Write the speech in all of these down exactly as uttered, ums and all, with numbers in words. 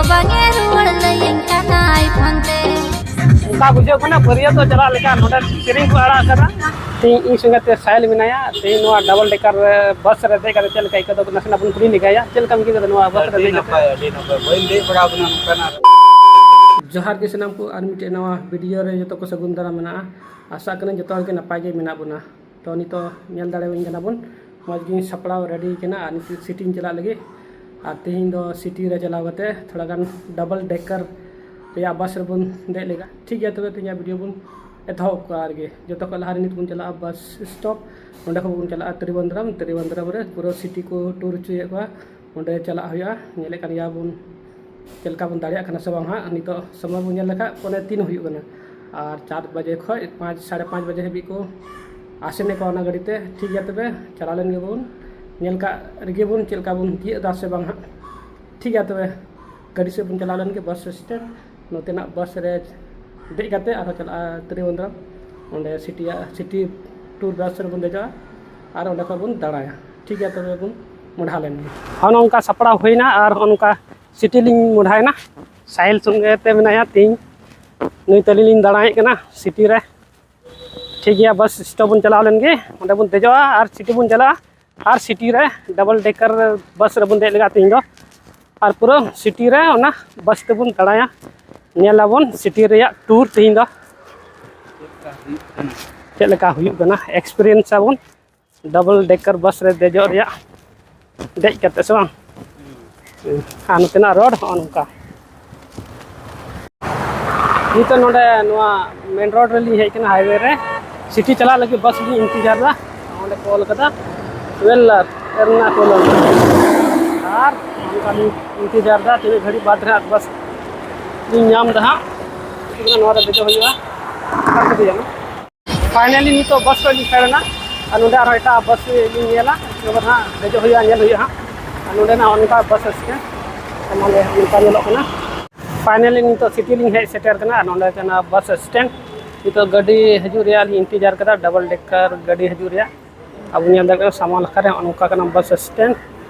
ᱵᱟᱝᱮ ᱨᱩᱣᱟᱹᱲ ᱞᱟᱹᱭᱟᱹᱧ ᱠᱟᱱᱟᱭ ᱯᱷᱳᱱ ᱛᱮ᱾ ᱚᱱᱠᱟ ᱵᱩᱡᱷᱟᱹᱜ ᱠᱟᱱᱟ ᱵᱟᱹᱨᱭᱟᱹᱛᱚᱜ ᱪᱟᱞᱟᱜ ᱞᱮᱠᱟ᱾ ᱱᱚᱰᱮ ᱥᱮᱨᱮᱧ ᱠᱚ ᱟᱲᱟᱜ ᱠᱟᱫᱟ᱾ ᱛᱮᱦᱮᱧ ᱤᱧ ᱥᱚᱸᱜᱮ ᱛᱮ ᱥᱟᱭᱤᱞ ᱢᱮᱱᱟᱭᱟ᱾ ᱛᱮᱦᱮᱧ ᱱᱚᱣᱟ ᱰᱟᱵᱚᱞ ᱰᱮᱠᱟᱨ ᱨᱮ ᱵᱟᱥ ᱨᱮ ᱫᱮᱡ ᱠᱟᱛᱮ ᱪᱮᱫ ᱞᱮᱠᱟ ᱟᱹᱭᱠᱟᱹᱣ ᱫᱚ ᱱᱟᱥᱮᱱᱟᱜ ᱵᱚᱱ ᱠᱩᱞᱤ ᱞᱮᱜᱟᱭᱟ᱾ ᱪᱮᱫ ᱞᱮᱠᱟᱢ ᱟᱹᱭᱠᱟᱹᱣ ᱠᱮᱫᱟ ᱱᱚᱣᱟ ᱵᱟᱥ ᱨᱮ ᱟᱹᱰᱤ ᱫᱮᱡ ᱠᱟᱛᱮ? ᱱᱟᱯᱟᱭ, ᱟᱹᱰᱤ ᱱᱟᱯᱟᱭ᱾ ᱵᱟᱹᱧ ᱫᱮᱡ ᱵᱟᱲᱟ ᱟᱠᱟᱱᱟ ᱱᱚᱝᱠᱟᱱᱟᱜ᱾ ᱡᱚᱦᱟᱨ ᱜᱮ ᱥᱟᱱᱟᱢ ᱠᱚ, ᱟᱨ ᱢᱤᱫᱴᱮᱡ ᱱᱟᱣᱟ ᱵᱷᱤᱰᱤᱭᱳ ᱨᱮ ᱡᱚᱛᱚ ᱠᱚ ᱥᱟᱹᱜᱩᱱ ᱫᱟᱨᱟᱢ ᱢᱮᱱᱟᱜᱼᱟ᱾ ᱟᱥᱟᱜ ᱠᱟᱹᱱᱟᱹᱧ ᱡᱚᱛᱚ ᱦᱚᱲ ᱜᱮ ᱱᱟᱯᱟᱭ ᱜᱮ ᱢᱮᱱᱟᱜ ᱵᱚᱱᱟ᱾ ᱛᱚ ᱱᱤᱛᱚᱜ ᱧᱮᱞ ᱫᱟᱲᱮᱭᱟᱹᱧ ᱠᱟᱱᱟ ᱵᱚᱱ, ᱢᱚᱡᱽ ᱜᱤᱧ ᱥᱟᱯᱲᱟᱣ ᱨᱮᱰᱤ ᱠᱟᱱᱟ ᱟᱨ ᱱᱤᱛᱚᱜ ᱥᱤᱴᱤᱧ ᱪᱟᱞᱟᱜ ᱞᱟᱹᱜᱤᱫ᱾ ᱟᱨ ᱛᱮᱦᱮᱧ ᱫᱚ ᱥᱤᱴᱤ ᱨᱮ ᱪᱟᱞᱟᱣ ᱠᱟᱛᱮ ᱛᱷᱚᱲᱟ ᱜᱟᱱ ᱰᱟᱵᱚᱞ ᱰᱮᱠᱟᱨ ᱨᱮᱭᱟᱜ ᱵᱟᱥ ᱨᱮᱵᱚᱱ ᱫᱮᱡ ᱞᱮᱜᱟ᱾ ᱴᱷᱤᱠ ᱜᱮᱭᱟ, ᱛᱚᱵᱮ ᱛᱮᱦᱮᱧᱟᱜ ᱵᱷᱤᱰᱤᱭᱳ ᱵᱚᱱ ᱮᱛᱚᱦᱚᱵ ᱠᱚᱣᱟ᱾ ᱟᱨ ᱜᱮ ᱡᱚᱛᱚ ᱠᱷᱚᱱ ᱞᱟᱦᱟ ᱨᱮ ᱱᱤᱛ ᱵᱚᱱ ᱪᱟᱞᱟᱜᱼᱟ ᱵᱟᱥ ᱥᱴᱚᱯ᱾ ᱚᱸᱰᱮ ᱠᱷᱚᱱ ᱵᱚᱱ ᱪᱟᱞᱟᱜᱼᱟ ᱛᱨᱤᱵᱚᱱᱫᱨᱚᱢ᱾ ᱛᱨᱤᱵᱚᱱᱫᱨᱚᱢ ᱨᱮ ᱯᱩᱨᱟᱹ ᱥᱤᱴᱤ ᱠᱚ ᱴᱩᱨ ᱦᱚᱪᱚᱭᱮᱫ ᱠᱚᱣᱟ᱾ ᱚᱸᱰᱮ ᱪᱟᱞᱟᱜ ᱦᱩᱭᱩᱜᱼᱟ, ᱧᱮᱞᱮᱫ ᱠᱟᱱ ᱜᱮᱭᱟ ᱵᱚᱱ ᱪᱮᱫ ᱞᱮᱠᱟ ᱵᱚᱱ ᱫᱟᱲᱮᱭᱟᱜ ᱠᱟᱱᱟ ᱥᱮ ᱵᱟᱝ ᱦᱟᱸᱜ᱾ ᱱᱤᱛᱚᱜ ᱥᱚᱢᱚᱭ ᱵᱚᱱ ᱧᱮᱞ ᱞᱮᱠᱷᱟᱡ ᱯᱚᱱᱮ ᱛᱤᱱ ᱦᱩᱭᱩᱜ ᱠᱟᱱᱟ, ᱟᱨ ᱪᱟᱨ ᱵᱟᱡᱮ ᱠᱷᱚᱡ ᱯᱟᱸᱪ, ᱥᱟᱲᱮ ᱯᱟᱸᱪ ᱵᱟᱡᱮ ᱦᱟᱹᱵᱤᱡ ᱠᱚ ᱟᱥᱮᱱᱮᱫ ᱠᱚᱣᱟ ᱚᱱᱟ ᱜᱟᱹᱰᱤ ᱛᱮ᱾ ᱴᱷᱤᱠ ᱜᱮᱭᱟ, ᱛᱚᱵᱮ ᱪᱟᱞᱟᱣ ᱞᱮᱱ ᱜᱮᱵᱚᱱ, ᱧᱮᱞ ᱠᱟᱜ ᱨᱮᱜᱮ ᱵᱚᱱ ᱪᱮᱫ ᱞᱮᱠᱟ ᱵᱚᱱ ᱛᱤᱭᱟᱹᱜ ᱮᱫᱟ ᱥᱮ ᱵᱟᱝ ᱦᱟᱸᱜ᱾ ᱴᱷᱤᱠ ᱜᱮᱭᱟ, ᱛᱚᱵᱮ ᱜᱟᱹᱰᱤ ᱥᱮᱫ ᱵᱚᱱ ᱪᱟᱞᱟᱣ ᱞᱮᱱ ᱜᱮ, ᱵᱟᱥ ᱥᱴᱮᱱᱰ᱾ ᱱᱚᱛᱮᱱᱟᱜ ᱵᱟᱥ ᱨᱮ ᱫᱮᱡ ᱠᱟᱛᱮ ᱟᱨᱦᱚᱸ ᱪᱟᱞᱟᱜᱼᱟ ᱛᱨᱤᱵᱚᱱᱫᱨᱚᱢ, ᱚᱸᱰᱮ ᱥᱤᱴᱤᱭᱟ, ᱥᱤᱴᱤ ᱴᱩᱨ ᱵᱟᱥ ᱨᱮᱵᱚᱱ ᱫᱮᱡᱚᱜᱼᱟ ᱟᱨ ᱚᱸᱰᱮ ᱠᱷᱚᱡ ᱵᱚᱱ ᱫᱟᱬᱟᱭᱟ᱾ ᱴᱷᱤᱠ ᱜᱮᱭᱟ, ᱛᱚᱵᱮ ᱵᱚᱱ ᱢᱚᱰᱦᱟ ᱞᱮᱱ ᱜᱮ᱾ ᱦᱚᱸᱜᱼᱚ ᱱᱚᱝᱠᱟ ᱥᱟᱯᱲᱟᱣ ᱦᱩᱭᱱᱟ ᱟᱨ ᱦᱚᱸᱜᱼᱚ ᱱᱚᱝᱠᱟ ᱥᱤᱴᱤ ᱞᱤᱧ ᱢᱚᱰᱦᱟᱭᱮᱱᱟ᱾ ᱥᱟᱦᱤᱞ ᱥᱚᱸᱜᱮ ᱛᱮ ᱢᱮᱱᱟᱭᱟ ᱛᱤᱧ, ᱱᱩᱭ ᱛᱟᱹᱞᱤᱧ ᱞᱤᱧ ᱫᱟᱬᱟᱭᱮᱫ ᱠᱟᱱᱟ ᱥᱤᱴᱤ ᱨᱮ᱾ ᱴᱷᱤᱠ ᱜᱮᱭᱟ, ᱵᱟᱥ ᱥᱴᱚᱯ ᱵᱚᱱ ᱪᱟᱞᱟᱣ ᱞᱮᱱ ᱜᱮ, ᱚᱸᱰᱮ ᱵᱚᱱ ᱫᱮᱡᱚᱜᱼᱟ ᱟᱨ ᱥᱤᱴᱤ ᱵᱚᱱ ᱪᱟᱞᱟᱜᱼᱟ᱾ ᱟᱨ ᱥᱤᱴᱤ ᱨᱮ ᱰᱟᱵᱚᱞ ᱰᱮᱠᱟᱨ ᱵᱟᱥ ᱨᱮᱵᱚᱱ ᱫᱮᱡ ᱞᱮᱜᱟ ᱛᱮᱦᱮᱧ ᱫᱚ, ᱟᱨ ᱯᱩᱨᱟᱹ ᱥᱤᱴᱤ ᱨᱮ ᱚᱱᱟ ᱵᱟᱥ ᱛᱮᱵᱚᱱ ᱫᱟᱬᱟᱭᱟ᱾ ᱧᱮᱞ ᱟᱵᱚᱱ ᱥᱤᱴᱤ ᱨᱮᱭᱟᱜ ᱴᱩᱨ ᱛᱮᱦᱮᱧ ᱫᱚ ᱪᱮᱫ ᱞᱮᱠᱟ ᱦᱩᱭᱩᱜ ᱠᱟᱱᱟ, ᱮᱠᱥᱯᱮᱨᱤᱭᱮᱱᱥ ᱟᱵᱚᱱ ᱰᱟᱵᱚᱞ ᱰᱮᱠᱟᱨ ᱵᱟᱥ ᱨᱮ ᱫᱮᱡᱚᱜ ᱨᱮᱭᱟᱜ, ᱫᱮᱡ ᱠᱟᱛᱮ ᱥᱮ ᱵᱟᱝ᱾ ᱟᱨ ᱱᱚᱛᱮᱱᱟᱜ ᱨᱳᱰ ᱦᱚᱸᱜᱼᱚ ᱱᱚᱝᱠᱟ᱾ ᱱᱤᱛᱚᱜ ᱱᱚᱰᱮ ᱱᱚᱣᱟ ᱢᱮᱱ ᱨᱳᱰ ᱨᱮᱞᱤᱧ ᱦᱮᱡ ᱠᱟᱱᱟ, ᱦᱟᱭᱣᱮ ᱨᱮ᱾ ᱥᱤᱴᱤ ᱪᱟᱞᱟᱜ ᱞᱟᱹᱜᱤᱫ ᱵᱟᱥ ᱞᱤᱧ ᱤᱱᱛᱮᱡᱟᱨ ᱫᱟ᱾ ᱚᱸᱰᱮ ᱠᱚ ᱚᱞ ᱠᱟᱫᱟ ᱴᱩᱭᱮᱞᱵᱷ ᱮᱨᱱᱟᱠᱩᱞᱚᱢ, ᱟᱨ ᱚᱱᱠᱟ ᱞᱤᱧ ᱤᱱᱛᱮᱡᱟᱨ ᱫᱟ ᱛᱤᱱᱟᱹᱜ ᱜᱷᱟᱹᱲᱤᱡ ᱵᱟᱫᱽ ᱨᱮ ᱦᱟᱸᱜ ᱵᱟᱥ ᱞᱤᱧ ᱧᱟᱢ ᱫᱟ ᱦᱟᱸᱜ᱾ ᱱᱚᱣᱟ ᱨᱮ ᱫᱮᱡᱚᱜ ᱦᱩᱭᱩᱜᱼᱟ᱾ ᱟᱨ ᱠᱟᱹᱴᱤᱡ ᱜᱟᱱ᱾ ᱯᱷᱟᱭᱱᱟᱞᱤ ᱱᱤᱛᱚᱜ ᱵᱟᱥ ᱠᱷᱚᱱ ᱞᱤᱧ ᱯᱷᱮᱰ ᱮᱱᱟ, ᱟᱨ ᱱᱚᱰᱮ ᱟᱨᱦᱚᱸ ᱮᱴᱟᱜ ᱵᱟᱥ ᱞᱤᱧ ᱧᱮᱞᱟ᱾ ᱤᱱᱟᱹ ᱵᱟᱫᱽ ᱦᱟᱸᱜ ᱫᱮᱡᱚᱜ ᱦᱩᱭᱩᱜᱼᱟ, ᱧᱮᱞ ᱦᱩᱭᱩᱜᱼᱟ ᱦᱟᱸᱜ᱾ ᱟᱨ ᱱᱚᱰᱮᱱᱟᱜ ᱚᱱᱠᱟ ᱵᱟᱥ ᱥᱴᱮᱱᱰ ᱥᱟᱢᱟᱝ ᱨᱮ ᱱᱚᱝᱠᱟ ᱧᱮᱞᱚᱜ ᱠᱟᱱᱟ᱾ ᱯᱷᱟᱭᱱᱟᱞᱤ ᱱᱤᱛᱚᱜ ᱥᱤᱴᱤ ᱞᱤᱧ ᱦᱮᱡ ᱥᱮᱴᱮᱨ ᱠᱟᱱᱟ, ᱟᱨ ᱱᱚᱰᱮ ᱠᱟᱱᱟ ᱵᱟᱥ ᱥᱴᱮᱱᱰ᱾ ᱱᱤᱛᱚᱜ ᱜᱟᱹᱰᱤ ᱦᱤᱡᱩᱜ ᱨᱮᱭᱟᱜ ᱞᱤᱧ ᱤᱱᱛᱮᱡᱟᱨ ᱠᱟᱫᱟ, ᱰᱟᱵᱚᱞ ᱰᱮᱠᱟᱨ ᱜᱟᱹᱰᱤ ᱦᱤᱡᱩᱜ ᱨᱮᱭᱟᱜ᱾ ᱟᱵᱚ ᱧᱮᱞ ᱫᱟᱲᱮᱭᱟᱜ ᱠᱟᱱᱟ ᱥᱟᱢᱟᱝ ᱞᱮᱠᱟ ᱨᱮ ᱱᱚᱜᱼᱚ ᱱᱚᱝᱠᱟ ᱠᱟᱱᱟ ᱵᱟᱥ ᱥᱴᱮᱱᱰ᱾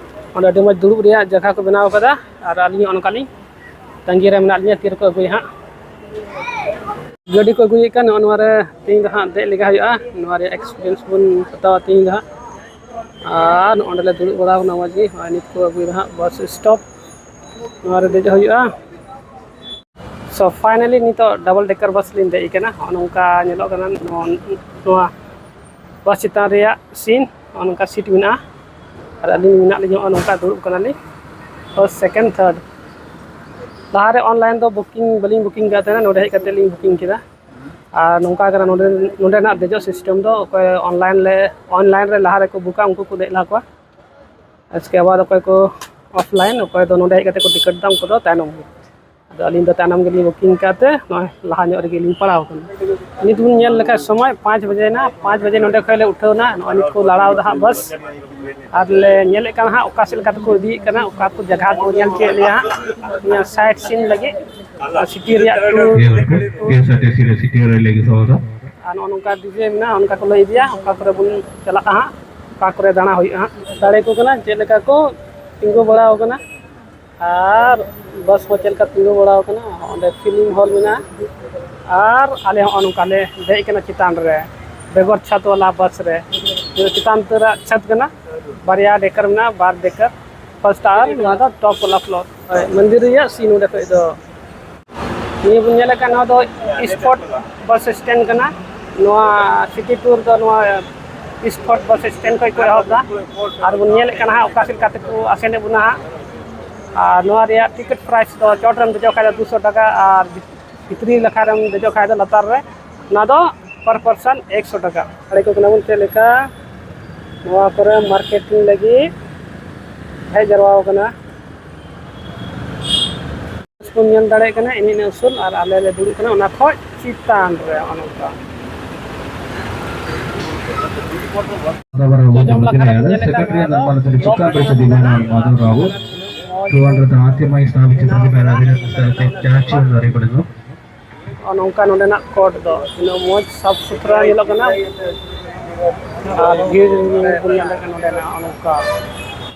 ᱚᱸᱰᱮ ᱟᱹᱰᱤ ᱢᱚᱡᱽ ᱫᱩᱲᱩᱵ ᱨᱮᱭᱟᱜ ᱡᱟᱭᱜᱟ ᱠᱚ ᱵᱮᱱᱟᱣ ᱠᱟᱫᱟ, ᱟᱨ ᱟᱹᱞᱤᱧ ᱦᱚᱸ ᱚᱱᱠᱟ ᱞᱤᱧ ᱛᱟᱺᱜᱤ ᱨᱮ ᱢᱮᱱᱟᱜ ᱞᱤᱧᱟ, ᱛᱤ ᱨᱮᱠᱚ ᱟᱹᱜᱩᱭᱟ ᱦᱟᱸᱜ᱾ ᱜᱟᱹᱰᱤ ᱠᱚ ᱟᱹᱜᱩᱭᱮᱫ ᱠᱟᱱ, ᱱᱚᱜᱼᱚ ᱱᱚᱣᱟ ᱨᱮ ᱛᱮᱦᱮᱧ ᱫᱚ ᱦᱟᱸᱜ ᱫᱮᱡ ᱞᱮᱜᱟ ᱦᱩᱭᱩᱜᱼᱟ᱾ ᱱᱚᱣᱟ ᱨᱮᱭᱟᱜ ᱮᱠᱥᱯᱤᱨᱤᱭᱮᱱᱥ ᱵᱚᱱ ᱦᱟᱛᱟᱣᱟ ᱛᱮᱦᱮᱧ ᱫᱚ ᱦᱟᱸᱜ᱾ ᱟᱨ ᱱᱚᱜᱼᱚ ᱱᱚᱸᱰᱮ ᱞᱮ ᱫᱩᱲᱩᱵ ᱵᱟᱲᱟ ᱟᱠᱟᱱᱟ ᱢᱚᱡᱽ ᱜᱮ᱾ ᱱᱚᱜᱼᱚᱭ ᱱᱤᱛ ᱠᱚ ᱟᱹᱜᱩᱭᱮᱫᱟ ᱦᱟᱸᱜ ᱵᱟᱥ ᱥᱴᱚᱯ, ᱱᱚᱣᱟ ᱨᱮ ᱫᱮᱡᱚᱜ ᱦᱩᱭᱩᱜᱼᱟ᱾ So finally ᱱᱤᱛᱚᱜ ᱰᱟᱵᱚᱞ ᱰᱮᱠᱟᱨ ᱵᱟᱥ ᱞᱤᱧ ᱫᱮᱡ ᱟᱠᱟᱱᱟ᱾ ᱱᱚᱜᱼᱚ ᱱᱚᱝᱠᱟ ᱧᱮᱞᱚᱜ ᱠᱟᱱᱟ ᱱᱚᱣᱟ, ᱱᱚᱣᱟ ᱵᱟᱥ ᱪᱮᱛᱟᱱ ᱨᱮᱭᱟᱜ ᱥᱤᱱ᱾ ᱱᱚᱜᱼᱚ ᱱᱚᱝᱠᱟ ᱥᱤᱴ ᱢᱮᱱᱟᱜᱼᱟ ᱟᱨ ᱟᱹᱞᱤᱧ ᱢᱮᱱᱟᱜ ᱞᱤᱧᱟ, ᱱᱚᱜᱼᱚ ᱱᱚᱝᱠᱟ ᱫᱩᱲᱩᱵ ᱠᱟᱱᱟᱞᱤᱧ ᱯᱷᱟᱨᱥᱴ, ᱥᱮᱠᱮᱱᱰ, ᱛᱷᱟᱨᱰ᱾ ᱞᱟᱦᱟᱨᱮ ᱚᱱᱞᱟᱭᱤᱱ ᱫᱚ ᱵᱩᱠᱤᱝ ᱵᱟᱹᱞᱤᱧ ᱵᱩᱠᱤᱝ ᱠᱟᱫ ᱛᱟᱦᱮᱱᱟ, ᱱᱚᱰᱮ ᱦᱮᱡ ᱠᱟᱛᱮᱫ ᱞᱤᱧ ᱵᱩᱠᱤᱝ ᱠᱮᱫᱟ᱾ ᱟᱨ ᱱᱚᱝᱠᱟ ᱠᱟᱱᱟ ᱱᱚᱰᱮ, ᱱᱚᱰᱮᱱᱟᱜ ᱫᱮᱡᱚᱜ ᱥᱤᱥᱴᱮᱢ ᱫᱚ, ᱚᱠᱚᱭ ᱚᱱᱞᱟᱭᱤᱱ ᱞᱮ, ᱚᱱᱞᱟᱭᱤᱱ ᱨᱮ ᱞᱟᱦᱟ ᱨᱮᱠᱚ ᱵᱩᱠᱟ, ᱩᱱᱠᱩ ᱠᱚ ᱫᱮᱡ ᱞᱟᱦᱟ ᱠᱚᱣᱟ᱾ ᱟᱥᱠᱮ ᱟᱵᱟᱫ ᱚᱠᱚᱭ ᱠᱚ ᱚᱯᱷᱞᱟᱭᱤᱱ, ᱚᱠᱚᱭ ᱫᱚ ᱱᱚᱰᱮ ᱦᱮᱡ ᱠᱟᱛᱮ ᱠᱚ ᱴᱤᱠᱤᱴ ᱫᱟ, ᱩᱱᱠᱩ ᱫᱚ ᱛᱟᱭᱱᱚᱢ᱾ ᱟᱫᱚ ᱟᱹᱞᱤᱧ ᱫᱚ ᱛᱟᱭᱱᱚᱢ ᱜᱮᱞᱤᱧ ᱵᱩᱠᱤᱝ ᱠᱟᱜ ᱛᱮ ᱱᱚᱜᱼᱚᱭ ᱞᱟᱦᱟ ᱧᱚᱜ ᱨᱮᱜᱮ ᱞᱤᱧ ᱯᱟᱲᱟᱣ ᱠᱟᱱᱟ᱾ ᱱᱤᱛ ᱵᱚᱱ ᱧᱮᱞ ᱞᱮᱠᱷᱟᱡ ᱥᱚᱢᱚᱭ ᱯᱟᱸᱪ ᱵᱟᱡᱮ ᱱᱟ, ᱯᱟᱸᱪ ᱵᱟᱡᱮ ᱱᱚᱰᱮ ᱠᱷᱚᱡ ᱞᱮ ᱩᱴᱷᱟᱹᱣ ᱱᱟ᱾ ᱱᱚᱜᱼᱚᱭ ᱱᱤᱛ ᱠᱚ ᱞᱟᱲᱟᱣ ᱫᱟ ᱦᱟᱸᱜ ᱵᱟᱥ, ᱟᱨ ᱞᱮ ᱧᱮᱞᱮᱫ ᱠᱟᱱᱟ ᱦᱟᱸᱜ ᱚᱠᱟ ᱥᱮᱫ ᱞᱮᱠᱟ ᱛᱮᱠᱚ ᱤᱫᱤᱭᱮᱫ ᱠᱟᱱᱟ, ᱚᱠᱟ ᱠᱚ ᱡᱟᱭᱜᱟ ᱠᱚ ᱧᱮᱞ ᱪᱮᱫ ᱞᱮᱭᱟ ᱦᱟᱸᱜ᱾ ᱱᱤᱭᱟᱹ ᱥᱟᱭᱤᱴ ᱥᱤᱱ ᱞᱟᱹᱜᱤᱫ ᱟᱨ ᱥᱤᱴᱤ ᱨᱮᱭᱟᱜ ᱴᱩᱨ᱾ ᱠᱮ ᱮᱥ ᱟᱨ ᱴᱤ ᱥᱤ ᱨᱮ ᱥᱤᱴᱤ ᱨᱮ ᱞᱟᱹᱜᱤᱫ ᱥᱚᱦᱚᱨ ᱫᱚ᱾ ᱟᱨ ᱱᱚᱜᱼᱚ ᱱᱚᱝᱠᱟ ᱰᱤᱡᱮ ᱢᱮᱱᱟᱜᱼᱟ, ᱚᱱᱠᱟ ᱠᱚ ᱞᱟᱹᱭ ᱤᱫᱤᱭᱟ, ᱚᱠᱟ ᱠᱚᱨᱮ ᱵᱚᱱ ᱪᱟᱞᱟᱜᱼᱟ ᱦᱟᱸᱜ, ᱚᱠᱟ ᱠᱚᱨᱮ ᱫᱟᱬᱟ ᱦᱩᱭᱩᱜᱼᱟ ᱦᱟᱸᱜ᱾ ᱫᱟᱲᱮ ᱠᱚ ᱠᱟᱱᱟ ᱪᱮᱫ ᱞᱮᱠᱟ ᱠᱚ ᱛᱤᱸᱜᱩ ᱵᱟᱲᱟᱣ ᱠᱟᱱᱟ᱾ ᱟᱨ ᱵᱟᱥ ᱦᱚᱸ ᱪᱮᱫ ᱞᱮᱠᱟ ᱛᱤᱸᱜᱩ ᱵᱟᱲᱟᱣ ᱠᱟᱱᱟ, ᱚᱸᱰᱮ ᱯᱷᱤᱞᱤᱝ ᱦᱚᱞ ᱢᱮᱱᱟᱜᱼᱟ᱾ ᱟᱨ ᱟᱞᱮ ᱦᱚᱸᱜᱼᱚ ᱱᱚᱝᱠᱟ ᱞᱮ ᱫᱮᱡ ᱠᱟᱱᱟ ᱪᱮᱛᱟᱱ ᱨᱮ, ᱵᱮᱜᱚᱨ ᱪᱷᱟᱛ ᱣᱟᱞᱟ ᱵᱟᱥ ᱨᱮ᱾ ᱱᱤᱭᱟᱹ ᱪᱮᱛᱟᱱ ᱩᱛᱟᱹᱨᱟᱜ ᱪᱷᱟᱛ ᱠᱟᱱᱟ, ᱵᱟᱨᱭᱟ ᱰᱮᱠᱟᱨ ᱢᱮᱱᱟᱜᱼᱟ, ᱵᱟᱨ ᱰᱮᱠᱟᱨ, ᱯᱷᱟᱨᱥᱴ ᱟᱨ ᱱᱚᱣᱟ ᱫᱚ ᱴᱚᱯ ᱣᱟᱞᱟ ᱯᱷᱞᱳᱨ᱾ ᱦᱳᱭ, ᱢᱚᱱᱫᱤᱨ ᱨᱮᱭᱟᱜ ᱥᱤᱱ ᱱᱚᱰᱮ ᱠᱷᱚᱡ ᱫᱚ᱾ ᱱᱤᱭᱟᱹ ᱵᱚᱱ ᱧᱮᱞᱮᱫ ᱠᱟᱱ, ᱱᱚᱣᱟ ᱫᱚ ᱤᱥᱯᱚᱴ ᱵᱟᱥ ᱥᱴᱮᱱᱰ ᱠᱟᱱᱟ᱾ ᱱᱚᱣᱟ ᱥᱤᱴᱤ ᱴᱩᱨ ᱫᱚ ᱱᱚᱣᱟ ᱤᱥᱯᱚᱴ ᱵᱟᱥ ᱥᱴᱮᱱᱰ ᱠᱷᱚᱡ ᱠᱚ ᱮᱦᱚᱵ ᱫᱟ᱾ ᱟᱨ ᱵᱚᱱ ᱧᱮᱞᱮᱫ ᱠᱟᱱᱟ ᱦᱟᱸᱜ ᱚᱠᱟ ᱥᱮᱫ ᱞᱮᱠᱟ ᱛᱮᱠᱚ ᱟᱥᱮᱱᱮᱫ ᱵᱚᱱᱟ ᱦᱟᱸᱜ᱾ ᱟᱨ ᱱᱚᱣᱟ ᱨᱮᱭᱟᱜ ᱴᱤᱠᱤᱴ ᱯᱨᱟᱭᱤᱥ ᱫᱚ ᱪᱚᱴ ᱨᱮᱢ ᱫᱮᱡᱚᱜ ᱠᱷᱟᱡ ᱫᱚ ᱫᱩᱥᱚ ᱴᱟᱠᱟ, ᱟᱨ ᱵᱷᱤᱛᱨᱤ ᱞᱮᱠᱷᱟ ᱨᱮᱢ ᱫᱮᱡᱚᱜ ᱠᱷᱟᱡ ᱫᱚ ᱞᱟᱛᱟᱨ ᱨᱮ, ᱚᱱᱟ ᱫᱚ ᱯᱟᱨ ᱯᱟᱨᱥᱚᱱ ᱮᱠᱥᱚ ᱴᱟᱠᱟ᱾ ᱟᱲᱮ ᱠᱚ ᱠᱟᱱᱟ ᱵᱚᱱ ᱪᱮᱫ ᱞᱮᱠᱟ ᱱᱚᱣᱟ ᱠᱚᱨᱮ ᱢᱟᱨᱠᱮᱴᱤᱝ ᱞᱟᱹᱜᱤᱫ ᱦᱮᱡ ᱡᱟᱨᱣᱟ ᱠᱟᱱᱟ᱾ ᱵᱚᱱ ᱧᱮᱞ ᱫᱟᱲᱮᱭᱟᱜ ᱠᱟᱱᱟ ᱤᱱᱟᱹᱜ ᱩᱥᱩᱞ, ᱟᱨ ᱟᱞᱮ ᱞᱮ ᱫᱩᱲᱩᱵ ᱠᱟᱱᱟ ᱚᱱᱟ ᱠᱷᱚᱡ ᱪᱮᱛᱟᱱ ᱨᱮ, ᱚᱱᱮ ᱚᱱᱠᱟ᱾ ᱡᱚᱡᱚᱢ ᱞᱟᱠᱷᱟ ᱨᱮᱵᱚᱱ ᱧᱮᱞᱮᱫ ᱠᱟᱱ ᱱᱚᱣᱟ ᱫᱚ ᱪᱚᱠᱟᱨ ᱯᱨᱤᱥᱛᱷᱤᱛᱤ ᱢᱮᱱᱟᱜᱼᱟ, ᱱᱚᱣᱟ ᱫᱚ ᱨᱟᱦᱩᱞ ᱴᱩ ᱦᱟᱱᱰᱨᱮᱰ ᱟᱨ ᱛᱤᱱ ᱢᱟᱭ ᱥᱟᱵ ᱪᱤᱛᱨ ᱵᱮᱱᱟᱣ ᱵᱮᱱᱟᱣ ᱥᱟᱨ ᱛᱮ ᱪᱟᱨ ᱪᱤ ᱚᱱᱟ ᱨᱮ ᱵᱚᱞᱮ ᱫᱚ᱾ ᱱᱚᱜᱼᱚ ᱱᱚᱝᱠᱟ ᱱᱚᱰᱮᱱᱟᱜ ᱠᱳᱨᱴ ᱫᱚ ᱛᱤᱱᱟᱹᱜ ᱢᱚᱡᱽ ᱥᱟᱯᱷ ᱥᱩᱛᱨᱟᱹ ᱧᱮᱞᱚᱜ ᱠᱟᱱᱟ᱾ ᱟᱨ ᱵᱷᱤᱲ ᱵᱚᱱ ᱧᱮᱞᱮᱫ ᱠᱟᱱᱟ ᱱᱚᱰᱮᱱᱟᱜ ᱱᱚᱜᱼᱚ ᱱᱚᱝᱠᱟ᱾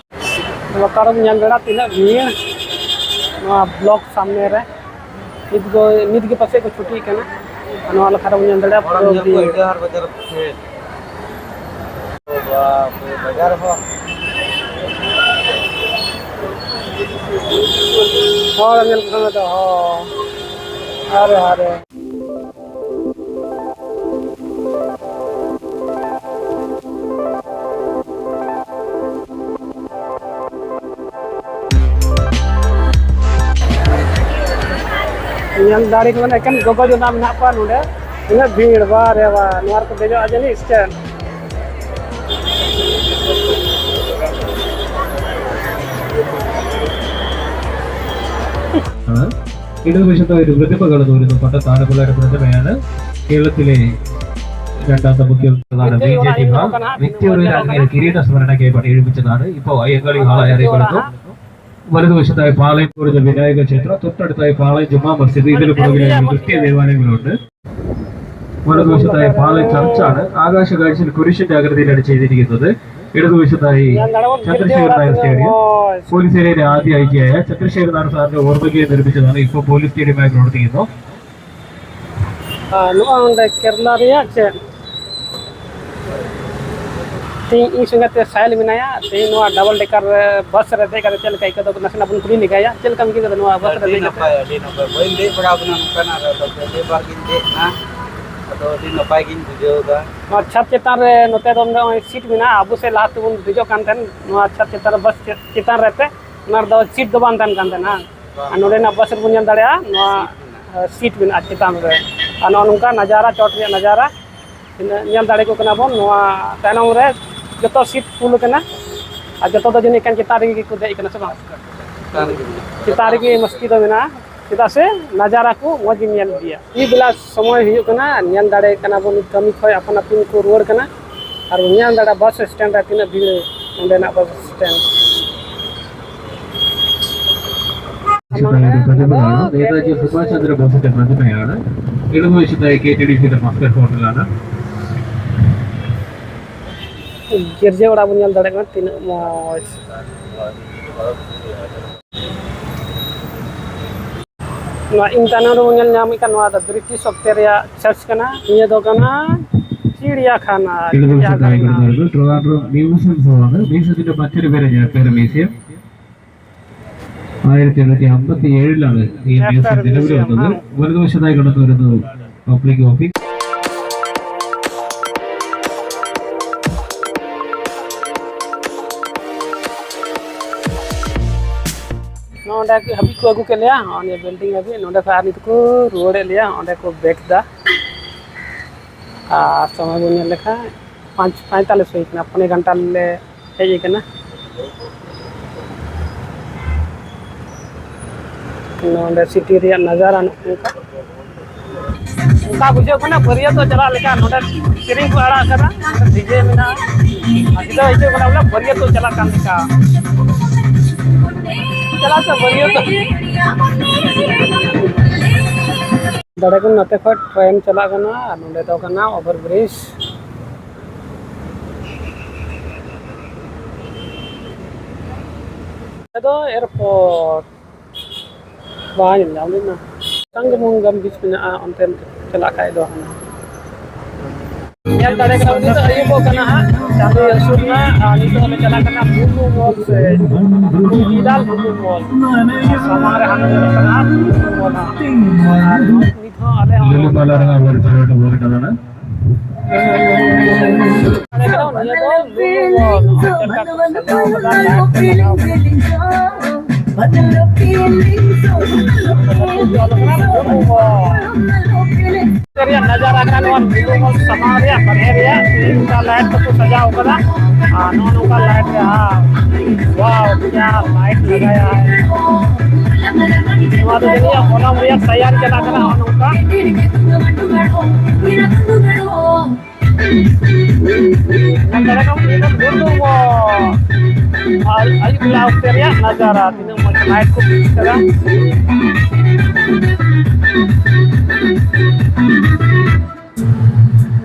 ᱞᱟᱛᱟᱨ ᱨᱮᱢ ᱧᱮᱞ ᱫᱟᱲᱮᱭᱟᱜᱼᱟ ᱛᱤᱱᱟᱹᱜ ᱵᱷᱤᱲ᱾ ᱱᱚᱣᱟ ᱵᱞᱚᱠ ᱥᱟᱢᱱᱮ ᱨᱮ ᱱᱤᱛ ᱫᱚ, ᱱᱤᱛ ᱜᱮ ᱯᱟᱥᱮᱡ ᱠᱚ ᱪᱷᱩᱴᱤ ᱠᱟᱱᱟ᱾ ᱟᱨ ᱱᱚᱣᱟ ᱞᱮᱠᱷᱟ ᱨᱮᱵᱚᱱ ᱧᱮᱞ ᱫᱟᱲᱮᱭᱟᱜᱼᱟ ᱦᱚᱲ ᱯᱩᱨᱟᱹ ᱧᱮᱞ ᱠᱚ ᱵᱷᱤᱲ᱾ ᱟᱹᱰᱤ ᱟᱸᱴ ᱵᱟᱡᱟᱨ ᱯᱷᱮᱰ᱾ ᱵᱟᱡᱟᱨ ᱦᱚᱸ᱾ ᱦᱚᱲ ᱧᱮᱞ ᱠᱚ ᱠᱟᱱᱟ ᱛᱚ, ᱦᱚᱸ᱾ ᱦᱟᱨᱮ, ᱦᱟᱨᱮ᱾ ᱧᱮᱞ ᱫᱟᱲᱮ ᱠᱚ ᱢᱮᱱᱟ, ᱮᱠᱮᱱ ᱜᱚᱜᱚ ᱡᱚᱱᱟ ᱢᱮᱱᱟᱜ ᱠᱚᱣᱟ ᱱᱚᱰᱮ᱾ ᱛᱤᱱᱟᱹᱜ ᱵᱷᱤᱲ, ᱵᱟ ᱨᱮ ᱵᱟ, ᱱᱚᱣᱟ ᱨᱮᱠᱚ ᱫᱮᱡᱚᱜᱼᱟ ᱡᱟᱹᱱᱤᱡ ᱥᱴᱮᱱᱰ᱾ ഇടതുവശത്തായി ഒരു പ്രതിമ കടന്നു വരുന്നു. പട്ട താലപ്പുഴ കേരളത്തിലെ രണ്ടാമത്തെ മുഖ്യ പ്രധാന ബി ജെ പി ഹാൾ, വ്യക്തിയുടെ അങ്ങനെ കിരീട സ്മരണയ്ക്ക് പണിയെടുപ്പിച്ചതാണ്. ഇപ്പോൾ അയ്യങ്കാളി ഹാളായി അറിയപ്പെടുന്നു. വലതുവശത്തായി പാളയംകോട് വിനായക ക്ഷേത്രം, തൊട്ടടുത്തായി പാളയം ജുമാ മസ്ജിദ്, ഇതിന് പുറകിലായി ക്രിസ്ത്യൻ ദേവാലയങ്ങളുണ്ട്. വലതുവശത്തായി പാളയം ചർച്ചാണ്. ആകാശ കാഴ്ചയിൽ കുരിശിന്റെ ആകൃതിയിലാണ് ചെയ്തിരിക്കുന്നത്. ഇടതുവശത്തായി ചന്ദ്രശേഖർ നായർ സ്റ്റേഡിയം, പോലീസ് ഏരിയയിലെ ആദ്യ ഐ ജിയായ ചന്ദ്രശേഖർ നായർ സാറിന്റെ ഓർമ്മയ്ക്ക് നിർമ്മിച്ചതാണ്. ഇപ്പോൾ പോലീസ് സ്റ്റേഡിയമായി പ്രവർത്തിക്കുന്നു. ᱟᱨ ᱱᱚᱜᱼᱚᱭ ᱱᱚᱰᱮ ᱠᱮᱨᱞᱟ ᱨᱮᱭᱟᱜ ᱪᱮᱫ ᱛᱮᱦᱮᱧ ᱤᱧ ᱥᱚᱸᱜᱮ ᱛᱮ ᱥᱟᱭᱮᱞ ᱢᱮᱱᱟᱭᱟ᱾ ᱛᱮᱦᱮᱧ ᱱᱚᱣᱟ ᱰᱟᱵᱚᱞ ᱰᱮᱠᱟᱨ ᱨᱮ ᱵᱟᱥ ᱨᱮ ᱫᱮᱡ ᱠᱟᱛᱮ ᱪᱮᱫ ᱞᱮᱠᱟ ᱟᱹᱭᱠᱟᱹᱣ ᱫᱟ, ᱱᱟᱥᱮᱱᱟᱜ ᱵᱚᱱ ᱠᱩᱞᱤ ᱞᱮᱜᱟᱭᱟ᱾ ᱪᱮᱫ ᱞᱮᱠᱟᱢ ᱟᱹᱭᱠᱟᱹᱣ ᱫᱟ ᱱᱚᱣᱟ ᱵᱟᱥ ᱨᱮ ᱟᱹᱰᱤ ᱫᱮᱡ ᱠᱟᱛᱮ? ᱱᱟᱯᱟᱭ, ᱟᱹᱰᱤ ᱱᱟᱯᱟᱭ᱾ ᱵᱟᱹᱧ ᱫᱮᱡ ᱵᱟᱲᱟ ᱟᱠᱟᱱᱟ ᱱᱚᱝᱠᱟᱱᱟᱜ ᱨᱮ, ᱟᱫᱚ ᱯᱮᱦᱞᱤ ᱵᱟᱨ ᱜᱤᱧ ᱫᱮᱡ ᱮᱱᱟ᱾ ᱟᱫᱚ ᱟᱹᱰᱤ ᱱᱟᱯᱟᱭ ᱜᱤᱧ ᱵᱩᱡᱷᱟᱹᱣ ᱮᱫᱟ᱾ ᱱᱚᱣᱟ ᱪᱷᱟᱫᱽ ᱪᱮᱛᱟᱱ ᱨᱮ ᱱᱚᱛᱮ ᱫᱚ ᱱᱚᱜᱼᱚᱭ ᱥᱤᱴ ᱢᱮᱱᱟᱜᱼᱟ᱾ ᱟᱵᱚ ᱥᱮᱫ ᱞᱟᱦᱟ ᱛᱮᱵᱚᱱ ᱫᱮᱡᱚᱜ ᱠᱟᱱ ᱛᱟᱦᱮᱸᱱ ᱱᱚᱣᱟ ᱪᱷᱟᱫᱽ ᱪᱮᱛᱟᱱ ᱨᱮ, ᱵᱟᱥ ᱪᱮ-, ᱪᱮᱛᱟᱱ ᱨᱮ ᱛᱮ, ᱚᱱᱟ ᱨᱮᱫᱚ ᱥᱤᱴ ᱫᱚ ᱵᱟᱝ ᱛᱟᱦᱮᱱ ᱠᱟᱱ ᱛᱟᱦᱮᱱᱟ᱾ ᱟᱨ ᱱᱚᱰᱮᱱᱟᱜ ᱵᱟᱥ ᱨᱮᱵᱚᱱ ᱧᱮᱞ ᱫᱟᱲᱮᱭᱟᱜᱼᱟ, ᱱᱚᱣᱟ, ᱥᱤᱴ ᱢᱮᱱᱟᱜᱼᱟ᱾ ᱮ, ᱥᱤᱴ ᱢᱮᱱᱟᱜᱼᱟ ᱪᱮᱛᱟᱱ ᱨᱮ᱾ ᱟᱨ ᱱᱚᱜᱼᱚ ᱱᱚᱝᱠᱟ ᱱᱟᱡᱟᱨᱟ, ᱪᱚᱴ ᱨᱮᱭᱟᱜ ᱱᱟᱡᱟᱨᱟ ᱛᱤᱱᱟᱹᱜ ᱧᱮᱞ ᱫᱟᱲᱮ ᱠᱚ ᱠᱟᱱᱟ ᱵᱚᱱ᱾ ᱱᱚᱣᱟ ᱛᱟᱭᱱᱚᱢ ᱨᱮ ᱡᱚᱛᱚ ᱥᱤᱴ ᱯᱷᱩᱞ ᱟᱠᱟᱱᱟ᱾ ᱟᱨ ᱡᱚᱛᱚ ᱫᱚ ᱡᱟᱹᱱᱤᱡ ᱠᱷᱟᱱ ᱪᱮᱛᱟᱱ ᱨᱮᱜᱮ ᱠᱚ ᱫᱮᱡ ᱟᱠᱟᱱᱟ, ᱥᱮ ᱵᱟᱝ? ᱪᱮᱛᱟᱱ ᱨᱮᱜᱮ ᱢᱮᱱᱟᱜᱼᱟ᱾ ᱪᱮᱛᱟᱱ ᱨᱮᱜᱮ ᱢᱚᱥᱛᱤ ᱫᱚ ᱢᱮᱱᱟᱜᱼᱟ, ᱪᱮᱫᱟᱜ ᱥᱮ ᱱᱟᱡᱟᱨᱟ ᱠᱚ ᱢᱚᱡᱽ ᱜᱮᱢ ᱧᱮᱞ ᱤᱫᱤᱭᱟ᱾ ᱟᱹᱭᱩᱵ ᱵᱮᱞᱟ ᱥᱚᱢᱚᱭ ᱦᱩᱭᱩᱜ ᱠᱟᱱᱟ, ᱧᱮᱞ ᱫᱟᱲᱮ ᱠᱟᱱᱟ ᱵᱚᱱ ᱱᱤᱛ ᱠᱟᱹᱢᱤ ᱠᱷᱚᱱ ᱟᱯᱟᱱ ᱟᱹᱯᱤᱱ ᱠᱚ ᱨᱩᱣᱟᱹᱲ ᱠᱟᱱᱟ᱾ ᱟᱨ ᱵᱚᱱ ᱧᱮᱞ ᱫᱟᱲᱮᱭᱟᱜᱼᱟ ᱵᱟᱥ ᱥᱴᱮᱱᱰ ᱨᱮ ᱛᱤᱱᱟᱹᱜ ᱵᱷᱤᱲ ᱚᱸᱰᱮᱱᱟᱜ ᱵᱟᱥ ᱥᱴᱮᱱᱰ᱾ ನೇತಾಜಿ ಸುಭಾಷ್ ಚಂದ್ರ ಬೋಸ್‌ರ ಪ್ರತಿಮೆಯಾಣ. ಇಡದುವಶತ್ತಾಗಿ K T D C the mascot hotel ಆಣ. ᱜᱤᱨᱡᱟᱹ ᱚᱲᱟᱜ ᱵᱚᱱ ᱧᱮᱞ ᱫᱟᱲᱮᱭᱟᱜ ᱠᱟᱱᱟ, ᱛᱤᱱᱟᱹᱜ ᱢᱚᱡᱽ᱾ ᱱᱚᱣᱟ ᱤᱧ ᱛᱟᱭᱱᱚᱢ ᱨᱮᱵᱚᱱ ᱧᱮᱞ ᱧᱟᱢᱮᱫ ᱠᱟᱱ, ᱱᱚᱣᱟ ᱫᱚ ᱵᱨᱤᱴᱤᱥ ᱚᱠᱛᱮ ᱨᱮᱭᱟᱜ ᱪᱟᱨᱪ ᱠᱟᱱᱟ᱾ ᱱᱤᱭᱟᱹ ᱫᱚ ᱠᱟᱱᱟ ᱪᱤᱲᱤᱭᱟᱠᱷᱟᱱᱟ, ᱪᱤᱲᱤᱭᱟᱠᱷᱟᱱᱟ᱾ ᱴᱨᱤᱵᱤᱭᱩᱴ ᱥᱚᱨᱠᱟᱨᱤ ᱜᱚᱲᱚ ᱫᱚ ᱢᱤᱭᱩᱡᱤᱭᱟᱢ ᱥᱚᱦᱚ ᱢᱤᱫ ᱥᱚ ᱫᱤᱱ ᱵᱟᱪᱷᱚᱨ ᱵᱮᱨᱮ ᱧᱮᱯᱮᱨ ᱢᱤᱭᱩᱡᱤᱭᱟᱢ. ᱟᱭᱨᱚᱛᱤ ᱨᱚᱛᱤ ᱦᱟᱢᱵᱟᱛᱤ ᱮᱲᱤᱞᱟᱱ ᱤᱭᱟᱹ ᱧᱮᱯᱮᱨ ᱢᱤᱭᱩᱡᱤᱭᱟᱢ ᱫᱚ ᱦᱟᱝ? ᱵᱚᱞᱮ ᱫᱚ ᱥᱮᱫᱟᱭ ᱜᱚᱲᱚ ᱫᱚ ᱯᱟᱵᱽᱞᱤᱠ ᱚᱯᱷᱤᱥ᱾ ᱱᱚᱰᱮ ᱦᱟᱹᱵᱤᱡ ᱠᱚ ᱟᱹᱜᱩ ᱠᱮᱫ ᱞᱮᱭᱟ, ᱱᱚᱜᱼᱚ ᱱᱤᱭᱟᱹ ᱵᱤᱞᱰᱤᱝ ᱦᱟᱹᱵᱤᱡ᱾ ᱱᱚᱰᱮ ᱠᱷᱚᱱ ᱟᱨ ᱱᱤᱛᱚᱜ ᱠᱚ ᱨᱩᱣᱟᱹᱲᱮᱫ ᱞᱮᱭᱟ, ᱚᱸᱰᱮ ᱠᱚ ᱵᱮᱠ ᱫᱟ᱾ ᱟᱨ ᱥᱚᱢᱚᱭ ᱵᱚᱱ ᱧᱮᱞ ᱞᱮᱠᱷᱟᱱ ᱯᱟᱸᱪ ᱯᱚᱸᱭᱛᱟᱞᱤᱥ ᱦᱩᱭ ᱠᱟᱱᱟ, ᱯᱚᱱᱮ ᱜᱷᱚᱱᱴᱟ ᱞᱮ ᱦᱮᱡ ᱟᱠᱟᱱᱟ᱾ ᱱᱚᱰᱮ ᱥᱤᱴᱤ ᱨᱮᱭᱟᱜ ᱱᱟᱡᱟᱨᱟ ᱱᱚᱜᱼᱚ ᱱᱚᱝᱠᱟ᱾ ᱚᱱᱠᱟ ᱵᱩᱡᱷᱟᱹᱜ ᱠᱟᱱᱟ ᱵᱟᱹᱨᱭᱟᱹᱛᱚᱜ ᱪᱟᱞᱟᱜ ᱞᱮᱠᱟ᱾ ᱱᱚᱰᱮ ᱥᱮᱨᱮᱧ ᱠᱚ ᱟᱲᱟᱜ ᱠᱟᱫᱟ, ᱰᱤᱡᱮ ᱢᱮᱱᱟᱜᱼᱟ᱾ ᱟᱨ ᱱᱤᱛᱚᱜ ᱟᱹᱭᱠᱟᱹᱜ ᱠᱟᱱᱟ ᱵᱚᱞᱮ ᱵᱟᱹᱨᱭᱟᱹᱛᱚᱜ ᱪᱟᱞᱟᱜ ᱠᱟᱱ ᱞᱮᱠᱟ᱾ ᱪᱟᱞᱟᱜ ᱥᱮ ᱵᱟᱹᱨᱭᱟᱹᱛᱚᱜ᱾ ᱫᱟᱲᱮ ᱠᱚ ᱱᱚᱛᱮ ᱠᱷᱚᱱ ᱴᱨᱮᱱ ᱪᱟᱞᱟᱜ ᱠᱟᱱᱟ ᱟᱨ ᱱᱚᱰᱮ ᱫᱚ ᱠᱟᱱᱟ ᱳᱵᱷᱟᱨ ᱵᱨᱤᱡᱽ᱾ ᱱᱚᱰᱮ ᱫᱚ ᱮᱭᱟᱨᱯᱳᱨᱴ᱾ ᱵᱟᱝ ᱧᱮᱞ ᱧᱟᱢ ᱞᱮᱱᱟ᱾ ᱥᱟᱝᱜᱟᱢᱩᱝᱜᱟᱢ ᱵᱤᱪ ᱢᱮᱱᱟᱜᱼᱟ, ᱚᱱᱛᱮᱢ ᱪᱟᱞᱟᱜ ᱠᱷᱟᱡ ᱫᱚ ᱦᱟᱱᱟ᱾ ᱧᱮᱞ ᱫᱟᱲᱮ ᱠᱟᱱᱟ, ᱱᱤᱛᱚᱜ ᱟᱹᱭᱩᱵᱚᱜ ᱠᱟᱱᱟ ᱦᱟᱸᱜ, ᱪᱟᱸᱫᱚᱭ ᱦᱟᱹᱥᱩᱨ ᱱᱟ᱾ ᱟᱨ ᱱᱤᱛᱚᱜ ᱞᱮ ᱪᱟᱞᱟᱜ ᱠᱟᱱᱟ ᱵᱩᱞᱩ ᱢᱚᱞ ᱥᱮ, ᱵᱩᱞᱩ ᱢᱚᱞ᱾ ᱟᱨ ᱥᱟᱢᱟᱝ ᱨᱮ ᱦᱟᱸᱜ ᱧᱮᱞᱚᱜ ᱠᱟᱱᱟ ᱦᱟᱸᱜ ᱵᱩᱞᱩ ᱢᱚᱞ ᱦᱟᱸᱜ᱾ ᱟᱨ ᱱᱤᱛ ᱦᱚᱸ ᱟᱞᱮ ᱦᱚᱸ ᱞᱤᱞᱤᱢᱟᱞᱟ ᱨᱮ ᱟᱵᱟᱨ ᱡᱷᱟᱲ ᱰᱩᱵᱩᱨ ᱠᱟᱱᱟ᱾ ᱱᱤᱭᱟᱹ ᱫᱚ ᱞᱩᱞᱩ ᱢᱚᱞ, ᱱᱚᱜᱼᱚᱭ ᱪᱮᱫ ᱞᱮᱠᱟ ᱠᱚ ᱥᱟᱡᱟᱣ ᱠᱟᱫᱟ, ᱞᱟᱭᱤᱴ ᱛᱮᱠᱚ ᱥᱟᱡᱟᱣ ᱠᱟᱫᱟ᱾ ᱨᱮᱭᱟᱜ ᱱᱟᱡᱟᱨᱟ ᱠᱟᱱᱟ ᱱᱚᱣᱟ ᱞᱩᱞᱩ ᱢᱚᱞ ᱥᱟᱢᱟᱝ ᱨᱮᱭᱟᱜ ᱵᱟᱨᱦᱮ ᱨᱮᱭᱟᱜ ᱪᱮᱫ ᱞᱮᱠᱟ ᱞᱟᱭᱤᱴ ᱛᱮᱠᱚ ᱥᱟᱡᱟᱣ ᱠᱟᱫᱟ᱾ ᱟᱨ ᱱᱚᱜᱼᱚ ᱱᱚᱝᱠᱟ ᱞᱟᱭᱤᱴ ᱨᱮ, ᱦᱟᱸ, ᱣᱟᱣ, ᱠᱭᱟ ᱞᱟᱭᱤᱴ ᱞᱟᱜᱟᱭᱟ ᱦᱟᱭ᱾ ᱱᱚᱣᱟ ᱫᱚ ᱡᱟᱹᱱᱤᱡ ᱚᱱᱚᱢ ᱨᱮᱭᱟᱜ ᱛᱮᱭᱟᱨ ᱪᱟᱞᱟᱜ ᱠᱟᱱᱟ, ᱱᱚᱜᱼᱚ ᱱᱚᱝᱠᱟ᱾ ᱧᱮᱞ ᱫᱟᱲᱮ ᱠᱟᱜ ᱠᱟᱱᱟ ᱵᱚᱱ ᱱᱤᱭᱟᱹ ᱫᱚ ᱵᱩᱞᱩ ᱢᱚᱞ᱾ ᱟᱨ ᱟᱹᱭᱩᱵ ᱵᱮᱞᱟ ᱚᱠᱛᱮ ᱨᱮᱭᱟᱜ ᱱᱟᱡᱟᱨᱟ, ᱛᱤᱱᱟᱹᱜ ᱢᱚᱡᱽ ᱞᱟᱭᱤᱴ ᱠᱚ ᱵᱤᱫ ᱠᱟᱫᱟ᱾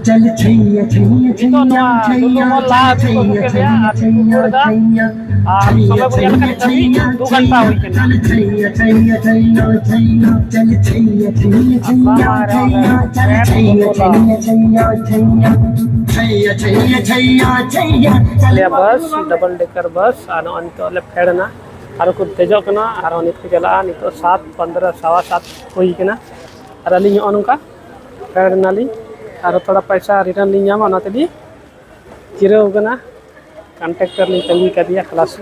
ᱱᱤᱛᱚᱜ ᱱᱚᱣᱟ ᱞᱩᱞᱩ ᱢᱚᱞ ᱞᱟᱦᱟ ᱟᱹᱛᱩ ᱠᱚ ᱟᱹᱜᱩ ᱠᱮᱫ ᱞᱮᱭᱟ ᱟᱨ ᱠᱚ ᱨᱩᱣᱟᱹᱲ ᱮᱫᱟ᱾ ᱟᱨ ᱥᱚᱢᱚᱭ ᱵᱚᱱ ᱧᱮᱞ ᱞᱮᱠᱷᱟᱱ ᱱᱤᱛ ᱫᱷᱟᱹᱵᱤᱡ ᱫᱩ ᱜᱷᱚᱱᱴᱟ ᱦᱩᱭ ᱠᱟᱱᱟ᱾ ᱟᱯᱟ ᱢᱟ ᱨᱮ ᱚᱸᱰᱮ ᱴᱨᱮᱱ ᱠᱚ ᱠᱩᱞᱟ᱾ ᱟᱞᱮᱭᱟᱜ ᱵᱟᱥ, ᱰᱚᱵᱚᱞ ᱰᱮᱠᱟᱨ ᱵᱟᱥ, ᱟᱨ ᱱᱚᱜᱼᱚᱭ ᱱᱤᱛᱚᱜ ᱞᱮ ᱯᱷᱮᱰ ᱮᱱᱟ᱾ ᱟᱨ ᱠᱚ ᱫᱮᱡᱚᱜ ᱠᱟᱱᱟ, ᱟᱨ ᱱᱤᱛ ᱠᱚ ᱪᱟᱞᱟᱜᱼᱟ᱾ ᱱᱤᱛᱚᱜ ᱥᱟᱛ ᱯᱚᱱᱫᱽᱨᱚ, ᱥᱟᱣᱟ ᱥᱟᱛ ᱦᱩᱭ ᱠᱟᱱᱟ᱾ ᱟᱨ ᱟᱹᱞᱤᱧ ᱱᱚᱜᱼᱚ ᱱᱚᱝᱠᱟ ᱯᱷᱮᱰ ᱮᱱᱟᱞᱤᱧ᱾ ᱟᱨ ᱛᱷᱚᱲᱟ ᱯᱚᱭᱥᱟ ᱨᱤᱴᱟᱨᱱ ᱞᱤᱧ ᱧᱟᱢᱟ, ᱚᱱᱟ ᱛᱮᱞᱤᱧ ᱡᱤᱨᱟᱹᱣ ᱠᱟᱱᱟ᱾ ᱠᱚᱱᱴᱟᱠᱴᱟᱨ ᱞᱤᱧ ᱛᱟᱺᱜᱤ ᱠᱟᱫᱮᱭᱟ ᱠᱷᱟᱞᱟᱥ᱾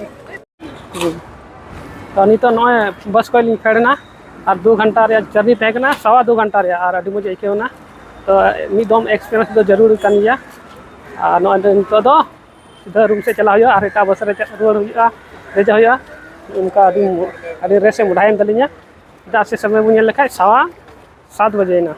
ᱦᱩᱸ᱾ ᱛᱚ, ᱱᱤᱛᱚᱜ ᱱᱚᱜᱼᱚᱭ ᱵᱟᱥ ᱠᱷᱚᱡ ᱞᱤᱧ ᱯᱷᱮᱰ ᱮᱱᱟ ᱟᱨ ᱫᱩ ᱜᱷᱚᱱᱴᱟ ᱨᱮᱭᱟᱜ ᱡᱟᱨᱱᱤ ᱛᱟᱦᱮᱸ ᱠᱟᱱᱟ, ᱥᱟᱣᱟ ᱫᱩ ᱜᱷᱚᱱᱴᱟ ᱨᱮᱭᱟᱜ, ᱟᱨ ᱟᱹᱰᱤ ᱢᱚᱡᱽ ᱟᱹᱭᱠᱟᱹᱣ ᱮᱱᱟ᱾ ᱛᱚ, ᱢᱤᱫ ᱫᱚᱢ ᱮᱠᱥᱯᱤᱨᱤᱭᱮᱱᱥ ᱫᱚ ᱡᱟᱹᱨᱩᱲ ᱠᱟᱱ ᱜᱮᱭᱟ᱾ ᱟᱨ ᱱᱚᱜᱼᱚᱭ ᱱᱤᱛᱚᱜ ᱫᱚ ᱥᱤᱫᱷᱟᱹ ᱨᱩᱢ ᱥᱮᱫ ᱪᱟᱞᱟᱜ ᱦᱩᱭᱩᱜᱼᱟ ᱟᱨ ᱮᱴᱟᱜ ᱵᱟᱥ ᱨᱮ ᱪᱟᱜ ᱨᱩᱣᱟᱹᱲ ᱦᱩᱭᱩᱜᱼᱟ, ᱫᱮᱡᱚᱜ ᱦᱩᱭᱩᱜᱼᱟ᱾ ᱚᱱᱠᱟ ᱟᱹᱰᱤ, ᱟᱹᱰᱤ ᱨᱮᱥ ᱮ ᱢᱚᱰᱟᱭᱮᱱ ᱛᱟᱹᱞᱤᱧᱟ, ᱪᱮᱫᱟᱜ ᱥᱮ ᱥᱚᱢᱚᱭ ᱵᱚᱱ ᱧᱮᱞ ᱞᱮᱠᱷᱟᱡ ᱥᱟᱣᱟ ᱥᱟᱛ ᱵᱟᱡᱮᱭᱮᱱᱟ᱾